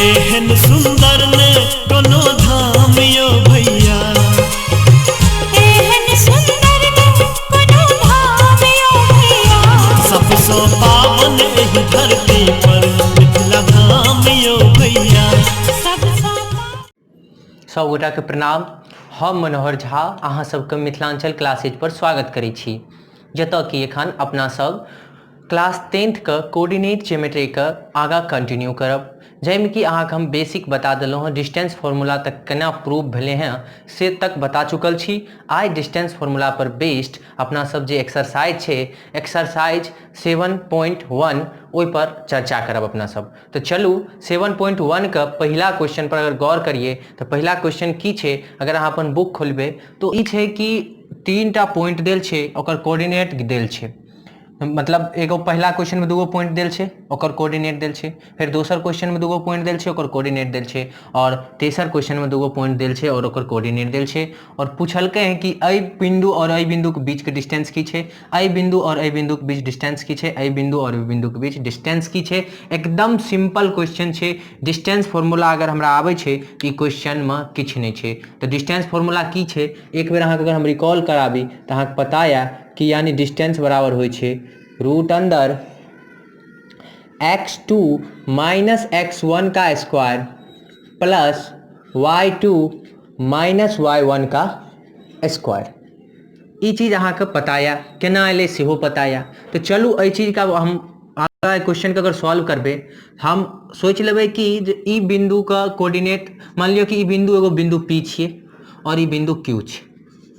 एहन सुंदर ने कोनो धाम यो भैया। एहन सुंदर ने कोनो धाम यो भैया। सबसँ पावन एहि धरती पर मिथिला धाम यो भैया। सबसँ सब गोटाके प्रणाम। हम मनोहर झा अहाँ सबके मिथिलाञ्चल क्लासेज पर स्वागत करै छी, जतऽ कि एखन अपना सब क्लास टेंथके कोऑर्डिनेट ज्योमेट्रीके आगाँ कंटिन्यू करब, जाहिमे कि अहाँके हम बेसिक बता देलहुँ हँ, डिस्टेंस फॉर्मूला तक केना प्रूफ भेलै हँ से तक बता चुकल छी। आइ डिस्टेंस फॉर्मूला पर बेस्ड अपना सब जे एक्सरसाइज छै, एक्सरसाइज 7.1, ओहि पर चर्चा करब अपना सब। तऽ चलू 7.1 के पहिला क्वेश्चन पर अगर गौर करिए तऽ पहिला क्वेश्चन की छै। अगर अहाँ अपन बुक खोलबै तऽ ई छै कि 3टा पॉइंट देल छै, ओकर कोऑर्डिनेट देल छै। मतलब एगो पहिला क्वेश्चन में 2 पॉइंट देल छै, ओकर कोऑर्डिनेट देल छै। फेर दोसर क्वेश्चन में 2 पॉइंट देल छै, ओकर कोऑर्डिनेट देल छै। और तेसर क्वेश्चन में 2 पॉइंट देल छै और ओकर कोऑर्डिनेट देल छै। और पूछलकै हैं कि एहि बिंदु और एहि बिंदु के बीच के डिस्टेंस की छै, एहि बिंदु और एहि बिंदु के बीच डिस्टेंस की छै, एहि बिंदु और एहि बिंदु के बीच डिस्टेंस की छै। एकदम सिंपल क्वेश्चन छै। डिस्टेंस फॉर्मूला अगर हमरा आबै छै तऽ ई क्वेश्चन में किछु नहि छै। तऽ डिस्टेंस फॉर्मूला की छै, एक बेर अहाँके अगर हम रिकॉल कराबी तऽ अहाँके पता यऽ कि यानी डिस्टेंस बराबर होइ छै रूट अंदर एक्स टू माइनस एक्स वन का square plus Y two minus Y one का स्क्वायर। ई चीज अहाँके पता यऽ, केना एलै सेहो पता यऽ। तऽ चलू एहि चीजके आब हम आगाँ क्वेश्चनके अगर सॉल्व करबै, हम सोचि लेबै कि जे ई बिन्दुके कोऑर्डिनेट, मान लियौ कि ई बिन्दु एगो बिन्दु पी छियै आओर ई बिन्दु क्यू छै।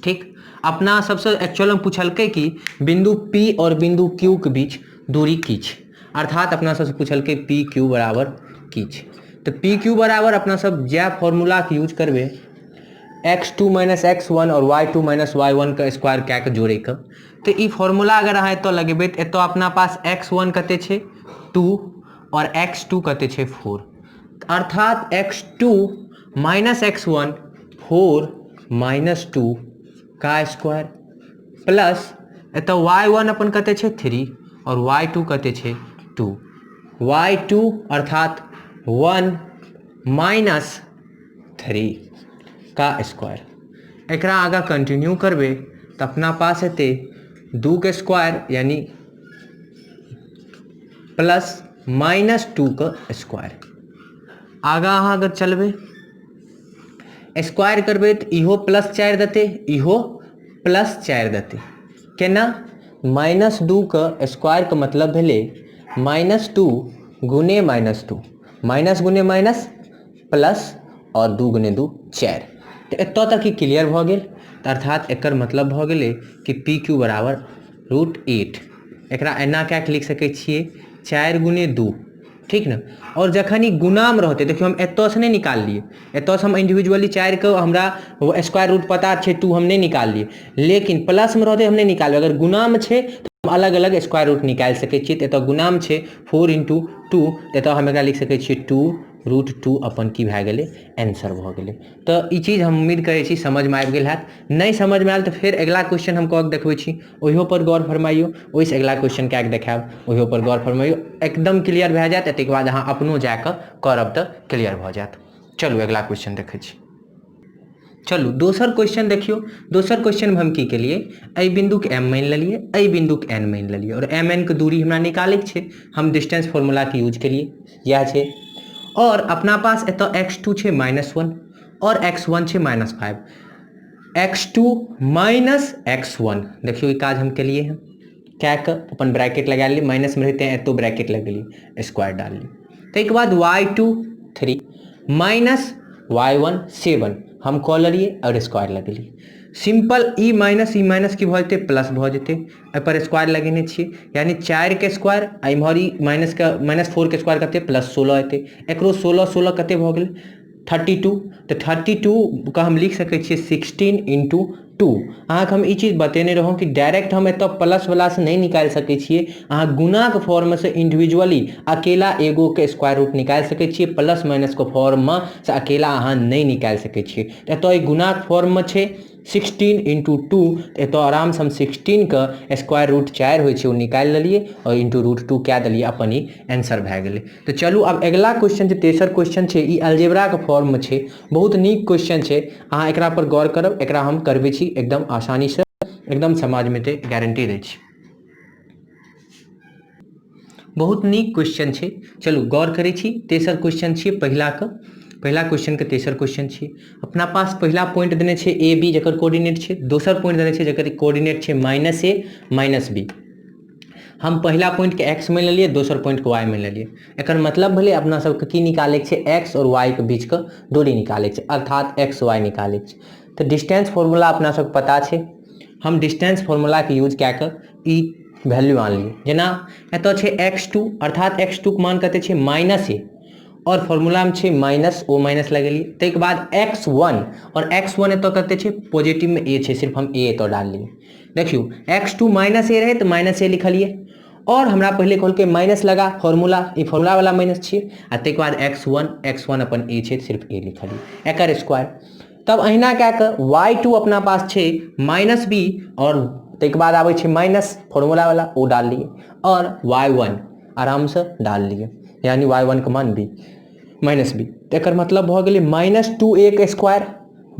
ठीक, अपना सबसँ एक्चुअलमे पूछलकै कि बिन्दु पी आओर बिन्दु क्यू के बीच दूरी की छै, अर्थात अपना सबसँ पूछलकै पी क्यू बराबर की छै। तऽ पी क्यू बराबर अपना सब जै फॉर्मूलाके यूज करबै, एक्स टू माइनस एक्स वन आओर वाई टू माइनस वाई वन के स्क्वायर कए कऽ जोड़ैके, तऽ ई फॉर्मूला अगर अहाँ एतऽ लगेबै तऽ एतऽ अपना पास एक्स वन कते छै 2 आओर एक्स टू कते छै 4, अर्थात x two minus x one 4 minus 2 का स्क्वायर प्लस एतऽ वाई वन अपन कते छै 3 आओर वाई टू कते छै 2, वाई टू अर्थात 1 माइनस 3 का स्क्वायर। एकरा आगाँ कंटिन्यू करबै तऽ अपना पास हेतै 2 के स्क्वायर यानी प्लस माइनस 2 के स्क्वायर। आगाँ अहाँ अगर चलबै स्क्वायर करबै तऽ इहो प्लस 4 देतै, इहो प्लस 4 देतै। केना? माइनस 2 के स्क्वायर के मतलब भेलै माइनस 2 गुने माइनस 2, माइनस गुने माइनस प्लस और 2 गुने 2 4। तऽ एतऽ तक ई क्लियर भऽ गेल। तऽ अर्थात एकर मतलब भऽ गेलै कि पी क्यू बराबर रूट एट। एकरा एना कए कऽ लिख सकै छियै 4 गुने 2, ठीक ने। और जखन ई गुणामे रहतै, देखियौ हम एतऽसँ नहि निकाललियै, एतऽसँ हम इंडिविजुअली 4 के हमरा स्क्वायर रूट पता छै 2 हम नहि निकाललियै, लेकिन प्लसमे रहतै हम नहि निकालबै। अगर गुणामे छै तऽ हम अलग अलग स्क्वायर रूट निकालि सकै छियै। तऽ एतऽ गुणामे छै 4 इंटू 2, तऽ एतऽ हम एकरा लिख सकै छियै 2 रूट 2 अपन की भए गेलै आंसर भऽ गेलै। तऽ ई चीज हम उम्मीद करै छी समझमे आबि गेल हैत। नहि समझमे आयल तऽ फेर अगिला क्वेश्चन हम कऽ के देखबै छी, ओहियो पर गौर फरमाइयौ, ओहिसँ अगिला क्वेश्चन कए कऽ देखायब, ओहियो पर गौर फरमाइयौ, एकदम क्लियर भए जायत। ताहिके बाद अहाँ अपनो जा कऽ करब तऽ क्लियर भऽ जायत। चलू अगिला क्वेश्चन देखै छी। चलू दोसर क्वेश्चन देखियौ। दोसर क्वेश्चनमे हम की केलियै, एहि बिन्दुके एम मानि लेलियै, एहि बिन्दुके एन मानि लेलियै और एम एन के दूरी हमरा निकालैके छै। हम डिस्टेंस फॉर्मूलाके यूज केलियै, इएह छै। और अपना पास एतऽ एक्स टू छै माइनस वन और एक्स वन छै minus five, x two minus x one. देखियौ ई काज हम केलियै हँ, कए कऽ अपन ब्रैकेट लगा लेलियै, माइनसमे रहिते एतौ ब्रैकेट लगेलियै, स्क्वायर डाललियै। ताहिके बाद Y two 3 minus Y one 7 हम कऽ लेलियै और स्क्वायर लगेलियै। Simple E minus E minus की भऽ जेतै, प्लस भऽ जेतै। एहिपर स्क्वायर लगेने छियै, यानी 4 के स्क्वायर आ इम्हर ई माइनस के माइनस 4 के स्क्वायर कते प्लस 16 एतै। एकरो 16 16 कते भऽ गेलै 32, तऽ 32 के हम लिख सकै छियै 16 इंटू 2। अहाँके हम ई चीज बतेने रहौं कि डायरेक्ट हम एतऽ प्लस वला से नहि निकालि सकै छियै, अहाँ गुणाके फॉर्मसँ इंडिविजुअली अकेला एगोके स्क्वायर रूट निकालि सकै छियै, प्लस माइनसके फॉर्ममे से अकेला अहाँ नहि निकालि सकै छियै। तऽ एतऽ ई गुणाके फॉर्ममे छै, 16 इंटू 2। एतऽ आरामसँ हम 16 के स्क्वायर रूट 4 होइ छै ओ निकालि लेलियै आओर इंटू रूट 2 कए देलियै, अपन ई आंसर भए गेलै। तऽ चलू आब अगिला क्वेश्चन जे तेसर क्वेश्चन छै, ई अलजेब्राके फॉर्ममे छै, बहुत नीक क्वेश्चन छै, अहाँ एकरा पर गौर करब, एकरा हम करबै छी एकदम आसानीसँ, एकदम समाजमे तऽ गारंटी दै छी। बहुत नीक क्वेश्चन छै, चलू गौर करै छी। तेसर क्वेश्चन छियै, पहिलाके पहिला क्वेश्चनके तेसर क्वेश्चन छियै। अपना पास पहिला पॉइंट देने छै ए बी जकर कोऑर्डिनेट छै, दोसर पॉइंट देने छै जकर कोऑर्डिनेट छै माइनस ए माइनस बी। हम पहिला पॉइंटके एक्स मानि लेलियै, दोसर पॉइंटके वाई मानि लेलियै। एकर मतलब भेलै अपना सबके की निकालैके छै, एक्स आओर वाई के बीचके दूरी निकालैके छै, अर्थात एक्स वाई निकालैके छै। तऽ डिस्टेंस फॉर्मूला अपना सबके पता छै, हम डिस्टेंस फॉर्मूलाके यूज कए कऽ ई वैल्यू आनलियै। जेना एतऽ छै एक्स टू, अर्थात एक्स टू के मान कते छै माइनस ए, आओर फॉर्मूलामे छै माइनस, ओ माइनस लगेलियै। ताहिके बाद एक्स वन, आओर एक्स वन एतऽ कते छै पॉजिटिवमे ए छै, सिर्फ हम ए एतऽ डाललियै। देखियौ एक्स टू माइनस ए रहै तऽ माइनस ए लिखलियै, आओर हमरा पहिले कहलकै माइनस लगा फॉर्मूला, ई फॉर्मूला वाला माइनस छियै, आ ताहिके बाद एक्स वन, एक्स वन अपन ए छै, सिर्फ ए लिखलियै, एकर स्क्वायर। तब अहिना कए कऽ वाई टू अपना पास छै माइनस बी, आओर ताहिके बाद आबै छै माइनस फॉर्मूला वाला, ओ डाललियै, आओर वाई वन आरामसँ डाललियै, यानी वाई वन के मान बी माइनस बी। तऽ एकर मतलब भऽ गेलै माइनस टू ए के स्क्वायर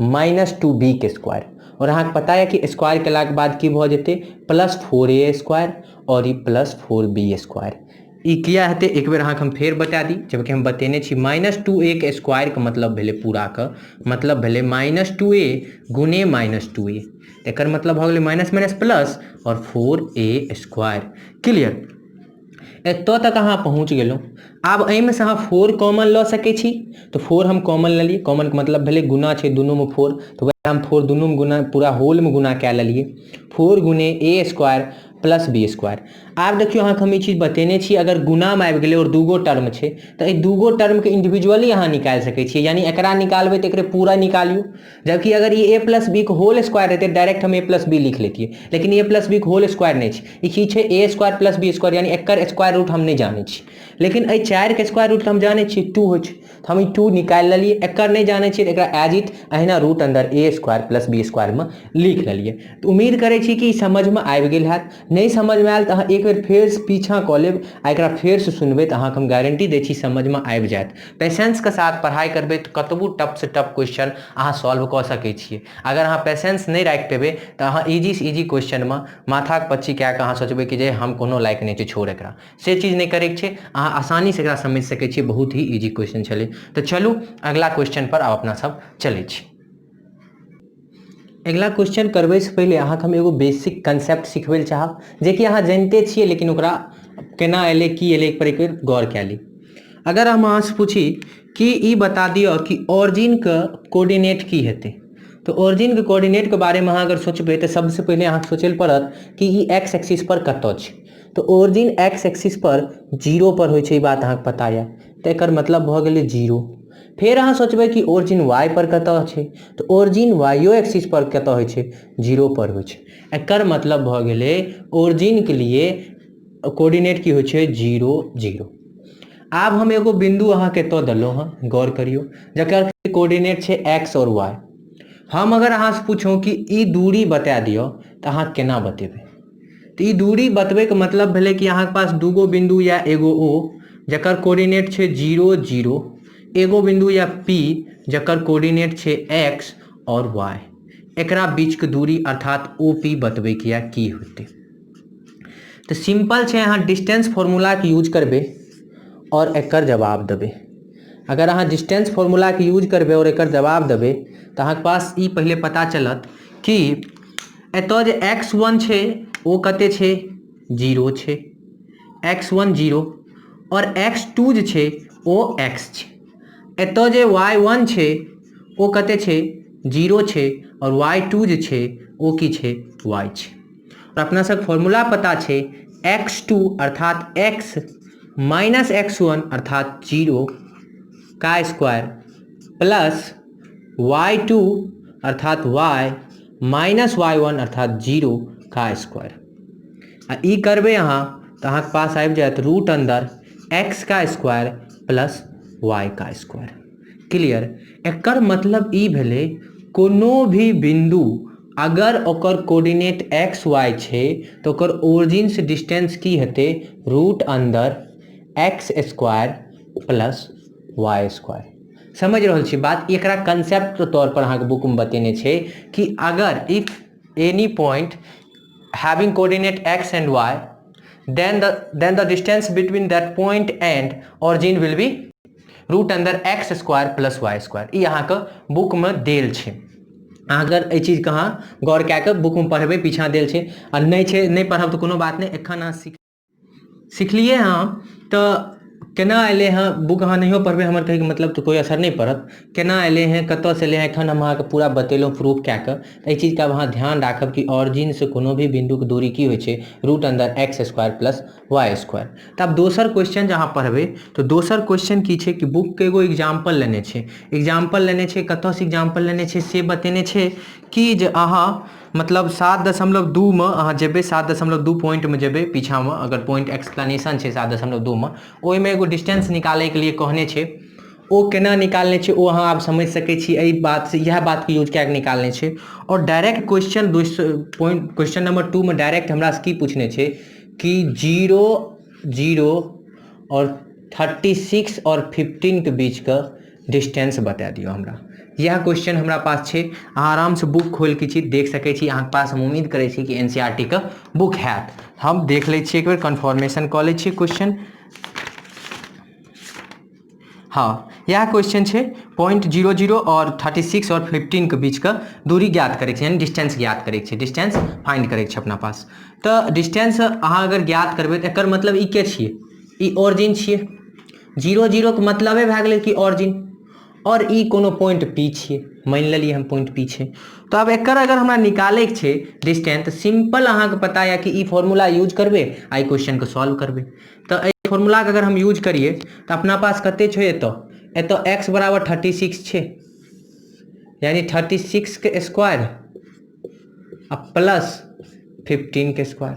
माइनस टू बी के स्क्वायर, आओर अहाँके पता यऽ कि स्क्वायर केलाके बाद की भऽ जेतै, प्लस फोर ए स्क्वायर आओर ई प्लस फोर बी स्क्वायर। ई किया हेतै एक बेर अहाँके हम फेर बता दी, जबकि हम बतेने छी माइनस टू ए के स्क्वायरके मतलब भेलै पूराके मतलब भेलै माइनस टू ए गुने माइनस टू ए, एकर मतलब भऽ गेलै माइनस माइनस प्लस आओर फोर ए स्क्वायर। क्लियर? एतऽ तक अहाँ पहुँच गेलहुँ। आब एहिमेसँ अहाँ 4 कॉमन लऽ सकै छी, तऽ 4 हम कॉमन लेलियै, कॉमनके मतलब भेलै गुना छै दुनूमे 4, तऽ वएह हम 4 दुनूमे गुना पूरा होलमे गुना कए लेलियै, 4 गुने A square plus B square. आब देखियौ अहाँके हम ई चीज बतेने छी, अगर गुनामे आबि गेलै आओर दूगो टर्म छै तऽ एहि दूगो टर्मके इंडिविजुअली अहाँ निकालि सकै छियै, यानी एकरा निकालबै तऽ एकरे पूरा निकालियौ, जबकि अगर ई ए प्लस बी के होल स्क्वायर रहतै डायरेक्ट हम ए प्लस बी लिख लेतियै, लेकिन ए प्लस बी के होल स्क्वायर नहि छै, ई की छै A square plus B square, यानी एकर स्क्वायर रूट हम नहि जानै छी, लेकिन एहि 4 के स्क्वायर रूट हम जानै छियै 2 होइ छै, तऽ हम ई 2 निकालि लेलियै, एकर नहि जानै छियै तऽ एकरा एज it अहिना रूट अन्दर ए स्क्वायर प्लस बी स्क्वायरमे लिख लेलियै। तऽ उम्मीद करै छी कि ई समझमे आबि गेल हैत, नहि समझमे आयल तऽ अहाँ एक बेर फेरसँ पीछाँ कऽ लेब आ एकरा फेरसँ सुनबै तऽ अहाँके हम गारंटी दै छी समझमे आबि जायत। पेशेंसके साथ पढ़ाइ करबै तऽ कतबो टफसँ टफ क्वेश्चन अहाँ सॉल्व कऽ सकै छियै। अगर अहाँ पेशेंस नहि राखि पेबै तऽ अहाँ इजीसँ इजी क्वेश्चनमे माथाके पच्ची कए कऽ अहाँ सोचबै कि जे हम कोनो लायक नहि छी, छोड़ एकरा, से चीज नहि करैके छै, अहाँ आसानीसँ एकरा समझि सकै छियै, बहुत ही इजी क्वेश्चन छलै। तऽ चलू अगिला क्वेश्चन पर आब अपना सब चलै छी। अगिला क्वेश्चन करबैसँ पहिले अहाँके हम एगो बेसिक कंसेप्ट सिखबै लए चाहब, जेकि अहाँ जानिते छियै लेकिन ओकरा केना एलै की एलै पर एक बेर गौर कए ली। अगर हम अहाँसँ पूछी कि ई बता दिअ कि ऑरिजिनके कोऑर्डिनेट की हेतै, तऽ ऑरिजिनके कोऑर्डिनेटके बारेमे अहाँ अगर सोचबै तऽ सबसँ पहिले अहाँके सोचै लए पड़त कि ई एक्स एक्सिस पर कतऽ छै। तऽ ऑरिजिन एक्स एक्सिस पर 0 पर होइ छै, ई बात अहाँके पता यऽ, तऽ एकर मतलब भऽ गेलै 0। फेर अहाँ सोचबै कि ऑरिजिन वाई पर कतऽ छै, तऽ ऑरिजिन वाइयो एक्सिस पर कतऽ होइ छै, 0 पर होइ छै। एकर मतलब भऽ गेलै ऑरिजिनके लिए कोऑर्डिनेट की होइ छै, 0 0। आब हम एगो बिंदु अहाँके एतऽ देलहुँ हँ, गौर करियौ, जकर कोऑर्डिनेट छै एक्स आओर वाई। हम अगर अहाँसँ पूछूँ कि ई दूरी बता दिअ तऽ अहाँ केना बतेबै? तऽ ई दूरी बतबैके मतलब भेलै कि अहाँके पास दूगो बिंदु या एगो ओ जकर कोऑर्डिनेट छै 0 0, एगो बिंदु या पी जकर कोऑर्डिनेट छै एक्स आओर वाई, एकरा बीचके दूरी अर्थात ओ पी बतबैके या की होतै। तऽ सिंपल छै, अहाँ डिस्टेंस फॉर्मूलाके यूज करबै आओर एकर जवाब देबै। अगर अहाँ डिस्टेंस फॉर्मूलाके यूज करबै आओर एकर जवाब देबै तऽ अहाँके पास ई पहिले पता चलत कि एतऽ जे एक्स वन छै ओ कते छै, 0 छै, एक्स वन 0, आओर एक्स टू जे छै ओ एक्स छै। एतऽ जे वाई वन छै ओ कते छै, 0 छै, आओर वाई टू जे छै ओ की छै, वाई छै। आओर अपना सबके फॉर्मूला पता छै एक्स टू अर्थात एक्स माइनस एक्स वन अर्थात 0 का स्क्वायर प्लस वाई टू अर्थात वाई माइनस वाई वन अर्थात 0 का स्क्वायर। आ ई करबै अहाँ तऽ अहाँके पास आबि जायत रूट अन्दर एक्स का स्क्वायर प्लस वाई का स्क्वायर। क्लियर? एकर मतलब ई भेलै कोनो भी बिंदु अगर ओकर कोऑर्डिनेट एक्स वाई छै तऽ ओकर ओरिजिन से डिस्टेंस की हेतै? रूट अंदर X square plus Y square. समझ रहल छी बात? एकरा कंसेप्ट के तौर पर अहाँके बुक में बतेने छै कि अगर if any point having coordinate x and y, then the distance between that point and origin will be root under x square plus y square. ई अहाँके बुक में देल छै। अहाँ अगर एहि चीजके अहाँ गौर कए कऽ बुकमे पढ़बै, पीछाँ देल छै। आ नहि छै, नहि पढ़ब तऽ कोनो बात नहि। एखन अहाँ सिखलियै हँ तऽ केना एलै हँ बुक अहाँ नहियो पढ़बै, हमर कहैके मतलब तऽ कोइ असर नहि पड़त। केना एलै हँ, कतऽसँ एलै हँ, एखन हम अहाँके पूरा बतेलहुँ प्रूफ कए कऽ। एहि चीजके आब अहाँ ध्यान राखब कि ऑरिजिनसँ कोनो भी बिन्दुके दूरी की होइ छै? रूट अन्दर X square plus Y square. तऽ आब दोसर क्वेश्चन जे अहाँ पढ़बै तऽ दोसर क्वेश्चन की छै कि बुकके एगो एग्जाम्पल लेने छै। एग्जाम्पल लेने छै, कतऽसँ एग्जाम्पल लेने छै से बतेने छै कि जे अहाँ मतलब 7.2 मे अहाँ जेबै, 7.2 पॉइंटमे जेबै, पीछाँमे अगर पॉइंट एक्सप्लेनेशन छै 7.2 मे, ओहिमे एगो डिस्टेंस निकालैके लिए कहने छै। ओ केना निकालने छै, ओ अहाँ आब समझि सकै छी एहि बातसँ, इएह बातके यूज कए कऽ निकालने छै। आओर direct question point question number 2 मे डायरेक्ट हमरासँ की पूछने छै कि 0 0 आओर 36 आओर 15 के बीचके डिस्टेंस बता दियौ हमरा। इएह क्वेश्चन हमरा पास छै। अहाँ आरामसँ बुक खोलि के छी देख सकै छी। अहाँके पास हम उम्मीद करै छी कि एन सी आर टी के बुक हैत। हम देख लै छियै, एक बेर कन्फर्मेशन कऽ लै छियै क्वेश्चन। हँ, इएह क्वेश्चन छै। पॉइंट 0 0 आओर 36 आओर 15 के बीचके दूरी ज्ञात करैके छै, यानी डिस्टेंस ज्ञात करैके छै, डिस्टेंस फाइंड करैके छै अपना पास। तऽ डिस्टेंस अहाँ अगर ज्ञात करबै तऽ एकर मतलब ई के छियै? ई ओरिजिन छियै। 0 0के मतलबे भए गेलै कि ओरिजिन, आओर ई कोनो पॉइंट पी छियै। मानि लेलियै हम पॉइंट पी छै। तऽ आब एकर अगर हमरा निकालैके छै डिस्टेंस, तऽ सिंपल अहाँके पता यऽ कि ई फॉर्मूला यूज करबै आ ई क्वेश्चनके सॉल्व करबै। तऽ एहि फॉर्मूलाके अगर हम यूज करियै तऽ अपना पास कते छै एतऽ? एतऽ एक्स बराबर 36 छै, यानी 36के स्क्वायर आ प्लस 15के स्क्वायर।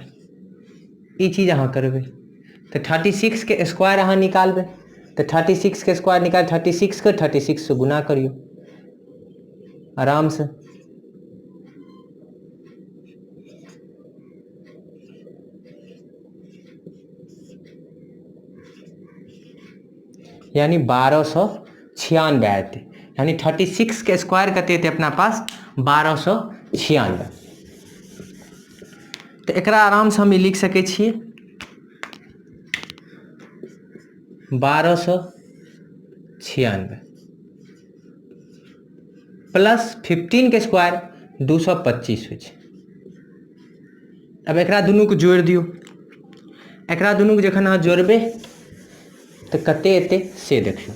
ई चीज अहाँ करबै तऽ 36के स्क्वायर अहाँ निकालबै, तऽ 36के स्क्वायर निकाल 36के 36 से गुना करियौ आरामसँ। यानी 1296 एतै। यानी 36के स्क्वायर कते एतै अपना पास? 1296। तऽ एकरा आरामसँ हम ई लिख सकै छियै, 1296 प्लस 15के स्क्वायर 225 होइ छै। आब एकरा दुनूके जोड़ि दियौ। एकरा दुनूके जखन अहाँ जोड़बै तऽ कते एतै से देखियौ।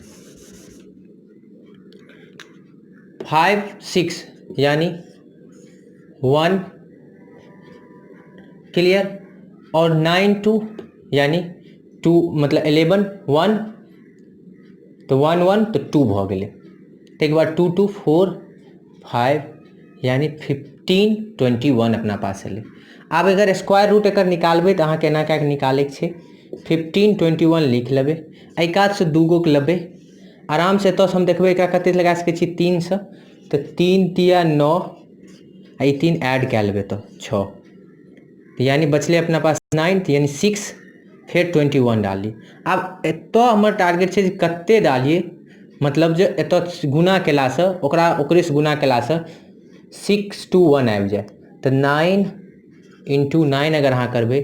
5 6 यानी 1, क्लियर? और 9 2 यानी 2, मतलब 11 1, तऽ 1 1 तऽ 2 भऽ गेलै। ताहिके बाद 2 2 4 5, यानी 15 21 अपना पास एलै। आब अगर स्क्वायर रूट एकर निकालबै तऽ अहाँके एना कए कऽ निकालैके छै। 15 21 लिख लेबै, एहि कातसँ दू गोके लेबै आरामसँ। एतऽसँ हम देखबै एकरा कतेक लगा सकै छी 3सँ, तऽ 3 तिया 9 आ ई 3 ऐड कए लेबै तऽ 6, यानी बचलै अपना पास 9, यानी 6, फेर 21 डालियै। आब एतऽ हमर टारगेट छै जे कते डालियै, मतलब जे एतऽ गुना केलासँ ओकरा ओकरेसँ गुना केलासँ 6 2 1 आबि जाय। तऽ 9 इंटू 9 अगर अहाँ करबै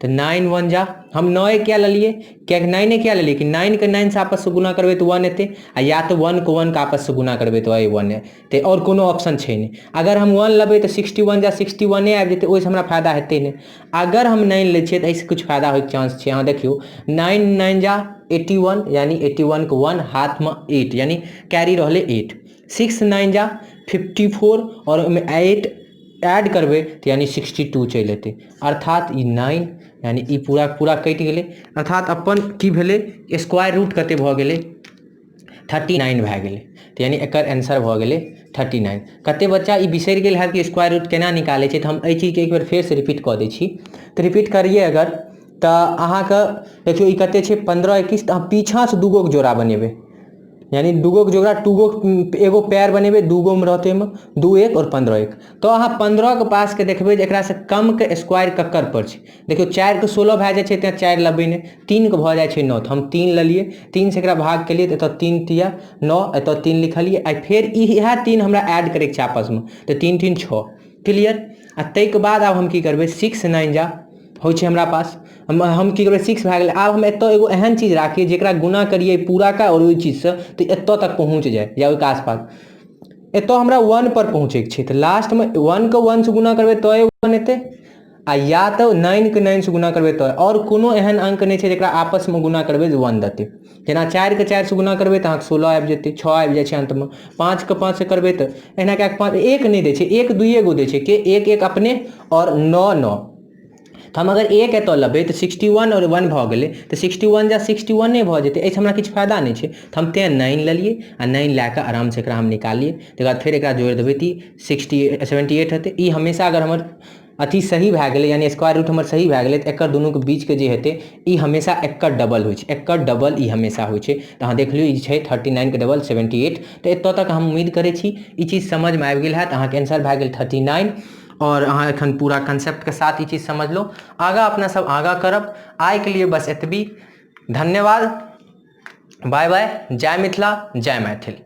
तऽ 9 1 जा। हम नए किया लेलियै? कियाकि नाइने किया लेलियै कि नाइनके नाइनसँ आपससँ गुना करबै तऽ 1 एतै, आ या तऽ 1के 1के आपससँ गुना करबै तऽ 1 एतै। आओर कोनो ऑप्शन छै नहि। अगर हम 1 लेबै तऽ 61 जा 61 आबि जेतै, ओहिसँ हमरा फायदा हेतै नहि। अगर हम 9 लै छियै तऽ एहिसँ किछु फायदा होइके चांस छै। अहाँ देखियौ, 9 9 जा 81, यानी 81के 1, हाथमे 8, यानी कैरी रहलै 8। 6 9 जा 54 आओर ओहिमे 8 ऐड करबै तऽ यानी 62 चलि एतै। अर्थात ई 9, यानी ई पूरा पूरा कटि गेलै। अर्थात अपन की भेलै? स्क्वायर रूट कते भऽ गेलै? 39 भए गेलै। तऽ यानी एकर आंसर भऽ गेलै 39। कते बच्चा ई बिसरि गेल हैत कि स्क्वायर रूट केना निकालै छै, तऽ हम एहि चीजके एक बेर फेरसँ रिपीट कऽ दै छी। तऽ रिपीट करियै अगर तऽ अहाँके देखियौ ई कते छै? 15 21। तऽ अहाँ पीछाँसँ दूगोके जोड़ा बनेबै, यानी दूगोके जोड़ा टूगो एगो पेयर बनेबै, दूगोमे रहतै ओहिमे 2 1 आओर 15 1। तऽ अहाँ 15के पासके देखबै जे एकरासँ कमके स्क्वायर ककर पर छै। देखियौ 4के 16 भए जाइ छै, तेँ 4 लेबै नहि, 3के भऽ जाइ छै 9, तऽ हम 3 लेलियै, 3 से एकरा भाग केलियै तऽ एतऽ 3 तिया 9, एतऽ 3 लिखलियै, आ फेर इएह 3 हमरा ऐड करैके छै आपसमे, तऽ 3 3 6। क्लियर? आ ताहिके बाद आब हम की करबै, 6 9 जा होइ छै हमरा पास, हम की करबै, 6 भए गेलै। आब हम एतऽ एगो एहन चीज राखियै जेकरा गुणा करियै पूराके आओर ओहि चीजसँ तऽ एतऽ तक पहुँच जाय या ओहिके आसपास। एतऽ हमरा 1 पर पहुँचैके छै, तऽ लास्टमे 1के 1 से गुणा करबै तऽ 1 एतै, आ या तऽ 9के 9 से गुणा करबै तऽ, आओर कोनो एहन अंक नहि छै जकरा आपसमे गुणा करबै जे 1 देतै। जेना 4के 4 से गुणा करबै तऽ अहाँके 16 आबि जेतै, 6 आबि जाइ छै अन्तमे। 5के 5 से करबै तऽ एना कए कऽ 5 1 नहि दै छै, 1 2 गो दै छै, के 1 1 अपने आओर 9 9। तऽ हम अगर 1 एतऽ लेबै तऽ 61 आओर 1 भऽ गेलै, तऽ 61 जा 61 भऽ जेतै, एहिसँ हमरा किछु फायदा नहि छै, तऽ हम तेँ 9 लेलियै आ 9 लए कऽ आरामसँ एकरा हम निकाललियै। तकर बाद फेर एकरा जोड़ि देबै तऽ ई 78 हेतै। ई हमेशा अगर हमर अथी सही भए गेलै, यानी स्क्वायर रूट हमर सही भए गेलै, तऽ एकर दुनूके बीचके जे हेतै ई हमेशा एकर डबल होइ छै, एकर डबल ई हमेशा होइ छै। तऽ अहाँ देख लियौ ई छै 39के डबल 78। तऽ एतऽ तक हम उम्मीद करै छी ई चीज समझमे आबि गेल हैत। अहाँके आंसर भए गेल 39, आओर अहाँ एखन पूरा कंसेप्टके साथ ई चीज समझलहुँ। आगाँ अपना सब आगाँ करब। आइके लिए बस एतबी, धन्यवाद, बाय बाय, जय मिथिला, जय मैथिल।